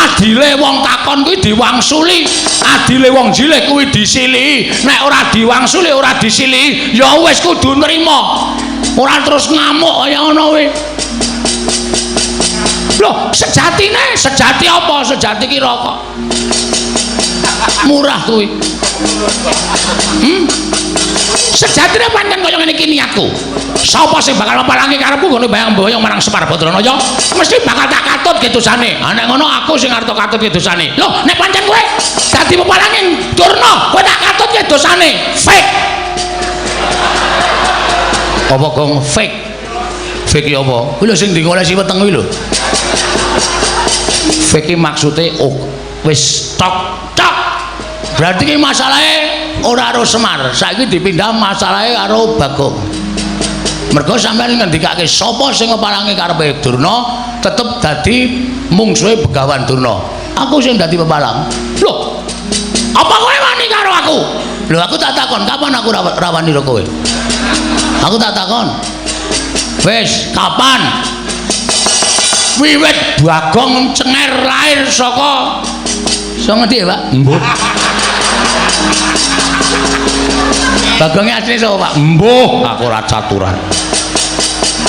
Adile wong takon kuwi diwangsuli, adile wong jilih kuwi disilihi. Nek ora diwangsuli, ora disilihi, ya wis kudu nrima. Ora terus ngamuk kaya ngono kuwi. Loh, sejatine, sejati apa? Sejati ki rokok. Murah kuwi. Sejatine pancen kaya ngene iki niatku. Sapa sing bakal mepalangi karepku nggone bayang-bayang marang Semar Badranaya, mesti bakal tak katut kedosane. Ha nek ngono aku sing arep katut kedosane. Loh, nek pancen kowe dadi pepalange Durna, kowe tak katut kedosane. Fake. Apa gong fake? Fake ki apa? Kuwi lho sing digolesi weteng kuwi lho. Fake ki maksude oh, wis tok tok. Berarti ki masalahe ora karo Semar, saiki dipindah masalahe karo Bagong. Mergo sampeyan ngendikake sapa sing ngepalangi karepe Durna tetep dadi mungsuhe Begawan Durna. Aku sing dadi pepalang. Loh, apa kowe wani karo aku? Lho aku tak takon, kapan aku rawani karo kowe? Aku tak takon. Wis, kapan? Wiwit Bagong cenger lahir saka saka ngendi ya, Pak? Mbuh. Bagonge asline sapa, Pak? Mbuh, aku ora caturan.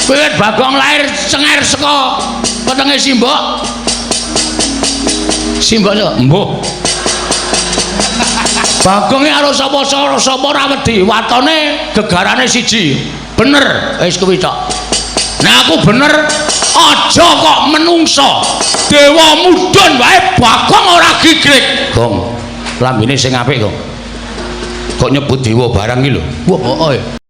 Wiwit Bagong lahir cenger saka wetenge Simbok. Simbok sapa? Mbuh. Bagonge karo sapa sapa ora wedi, watone gegarane siji. Bener, wis kuwi tok. Nek aku bener, aja kok menungsa. Dewa mudhun wae Bagong ora gigrik. Gong, lambene sing apik, Gong. Kok nyebut dewa barang iki lho. Wah, heeh.